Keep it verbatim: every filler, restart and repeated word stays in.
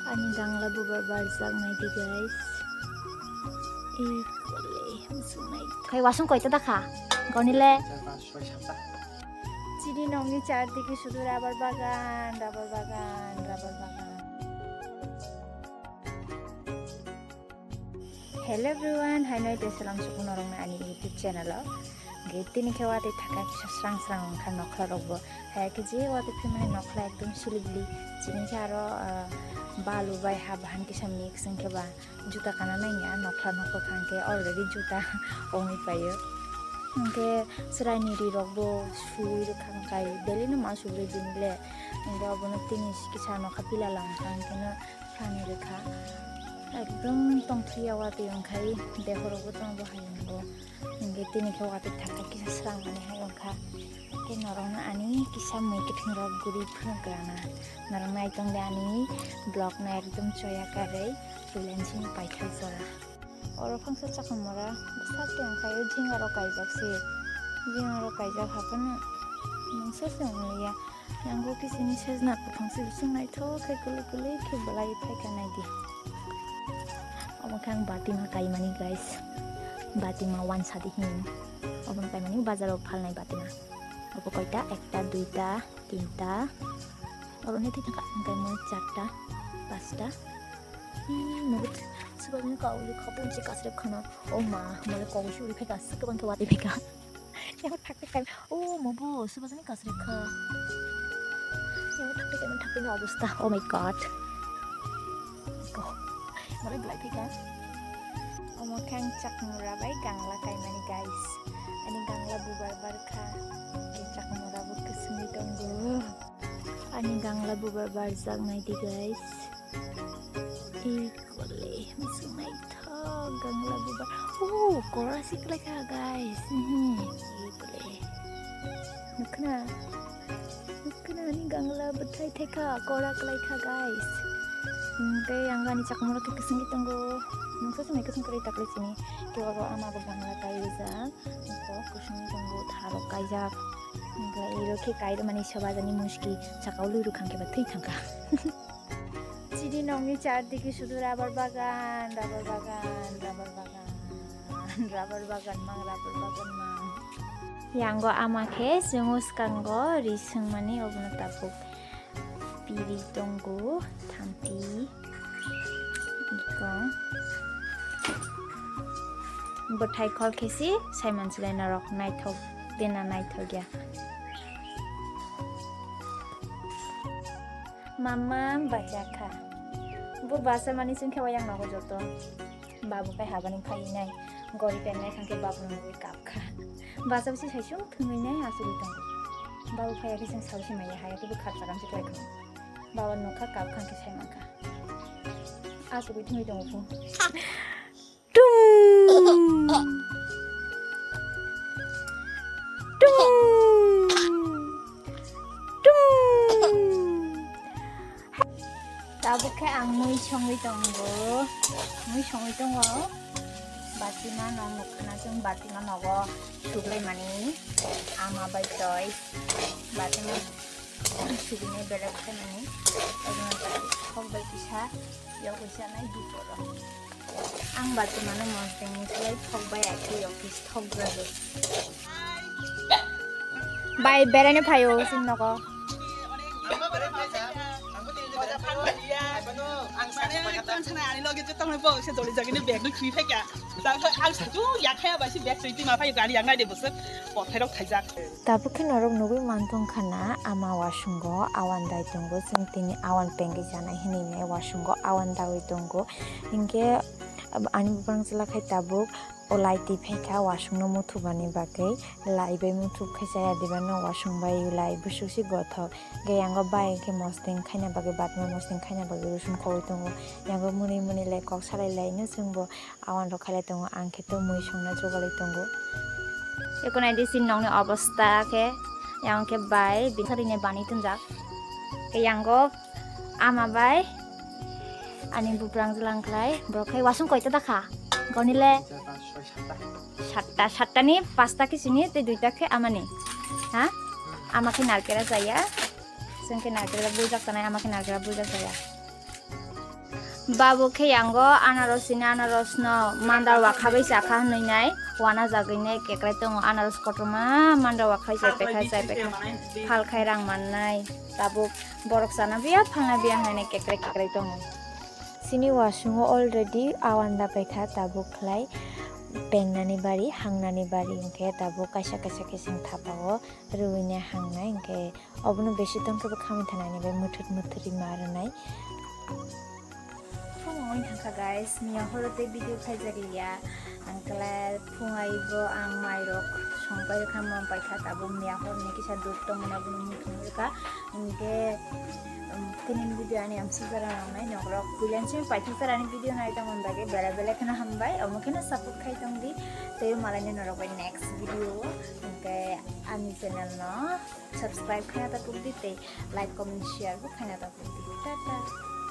Ani gangla bubar barjak naidi, guys. Ei kole, musuk nai. Khai wasung koita dakha? Gauni le? Char, panch, choi, satta. Chini nokni chardike sudu rubber bagan, rubber bagan, rubber bagan. Hello everyone, hai noi te salam suku norokno ani YouTube channel o. Ge tini khe watwi thaka kisa srang srang wngkha nokhla rokbo. Hai khe je watwi phimani nokhla ekdom silik lik. Chini khe aro, ah, balu bai ha bahan kisa mix wngkhe ba juta kana nangya nokhla nokhla kha hwnkhe already juta wngwi paio. Hwnkhe chwraini ri rokbo sui rwkha hwnkhe daily no ma sugwi bini le. Hwnkhe obono tini kisa nokha pila lang kha hwnkhe no. Hani rwkha. Ekdom tongthokya watwi wngkhai, dehorokbo tongo bo hayungo. Hwnkhe tini khe watwi thangkha kisa srang manwi hai wngkha. Tei norokno ani kisa mui kwthwng rok guri phunuk rana. Norok naitong de ani vlog no ekdom choya karwi freelancing paithak jora. Oro phangsa chakmara bwsate wngkhai o jinga rok kaijak se. Jinga rok kaijak haphano mungsa se wngya. Yango kisini sejna kwthang se bising naithok khe kwlwi kwlwi khe belai phai kha naidi. Omo khe ang batima kaimani guys. Batima wansadi hin. Obono kaimani bazaro phalnai batima. Obo koita? Ekta, duita, tinta. Oro ni thik thangkha hwnkhe mo charta, pasta. Hmm, mo swbajani kaui kha punchi kasrep khana. O ma, mo le kaui suri pheka, swkabang khe watwi pheka. Yang thak thak kai. O mo bo swbajani kasrep kha. Yang thak thak kai thak thak ni obostha. Oh my god. Ko. Mo le belai pheka. Omo khe ang chakmura bai gangla kaimani guys. Ani gangla bubar barkha. Khe chakmura bo kwswngwi tongo. Ani gangla bubar barjak naidi guys. Ei kole, musuk naithok gangla bubar. Oh, kora si kwlai kha guys. Hmm, ei kole. Nukhna. Nukhna ani gangla bwthai thai kha, kora kwlai kha guys. Hmm, tei ang ani chakmura khe kwswngwi tongo. Nungsa se mai kwswng kwrwi taklai sini. Khe oro ama bo gangla kai rijak. Eko kwswngwi tongo, tharok kaijak. Hwnkhe iro khe kairwmani swbajani muski saka o lwi rwkha hwnkhe ba thwi thangkha. Chini nokni chardike sudu rubber bagan, rubber bagan, rubber bagan, rubber bagan mang, rubber bagan mang. Yango ama khe chwng swkango ri swngmani obono tabuk. Piri tongo, thanti, ikong. Bwthai khol khe si saiman silai norok naithok de na naithok ya. Mama bacha kha. Bo basa mani chwng khe wayang nogo joto. Babu kai habani phai nai. Gori pen nai khang khe babu nugui kap kha. Basa bisi sai sung thungui nai asugui tongo. Babu phai khe chwng sao si maya hai khe bo khap chakam si kwlai kha. Baba nukha kap khang khe sai mankha. Asugui thungui tongo bo. Tum. Tum. Tum. Tabuk khe ang mui songwi tongo. Mui songwi tongo. Batima no nukha na chwng batima nogo suglai mani ama bai toi. Batima sugini belek khe mani. Obo no thok bai kisa, yok kisa nai diporo. Ang batimano mosdeng musulai thok bai akhai office thok jago. Bai beraino phaio chini nogo. Ang sakha ani loge je tongmani bo se doli jagini bag no khui phaika. Ang sakha ya khaya bai se bag twi twi ma phai gari ang nai de bosok. Kothai rok khaijak. Tabuk khe norok nugui mantong khana ama wasungo awan dai tongo, chwng tini awan pengwi janai hinwi hinwi wasungo awan daui tongo. Hinkhe ani buprang chwla khai tabuk o lai twi phaikha wasungno muthubani bagwi, lai bai muthub khai chaya diba no wasung bai lai busuk si gothok. Hinkhe yango bai hinkhe mosdeng khaina bagwi batma mosdeng khaina bagwi rusum khogwi tongo. Yango mwnwi mwnwi lai kok salai lai no chwngbo. Awan rok khailai tongo, ang khe to mui songna jugalwi tongo. Eko naidi chini nokni obostha khe, yang khe bai bini sari ni bani tonjak. Khe yango ama bai ani buprang jwlang khlai, borok khe wasung koita dakha? Gauni le? Char, panch, choi, satta. Satta, satta ni pasta khe chini, tei duita khe amani. Ha? Ama khe narkera chaya. Chwng khe narkera bujak tanai, ama khe narkera bujak chaya. Babu khe yango anaros ini anaros no mandar wakha bai chakha hinwi nai wana jagwi nai kekrai tongo anaros kotorma mandar wakha bai chai paikha chai paikha phal khai rang mannai tabuk borok chana biya phalna biya hinwi nai kekrai kekrai tongo. Chini wasungo already awan da paikha tabuk khlai pengnani bari hangnani bari hinkhe tabuk kaisa kaisa khe chwng thapao rwui nai hangnai hinkhe obono besi tongkhe bo khamwi thanani bai muthut muthut rima rwnai. Phung wngwi thangkha guys, miya horo tei video khaijak liya. Ang kla phung aibo ang mairok songpai kha, mon paikha, tabuk miya horni kisa duk tongmani abono muthung rwkha. Hinkhe, um, tini video ani ang sijara nangnai nokrok kuilan simi paithak sarani video nai tongmani bagwi bela bela kheno hambai, omo kheno support khai tongdi. Tei malaini norok bai next video o hinkhe ani channel no subscribe khaina ta pukdi tei like, comment, share bo khaina ta pukdi. Tata.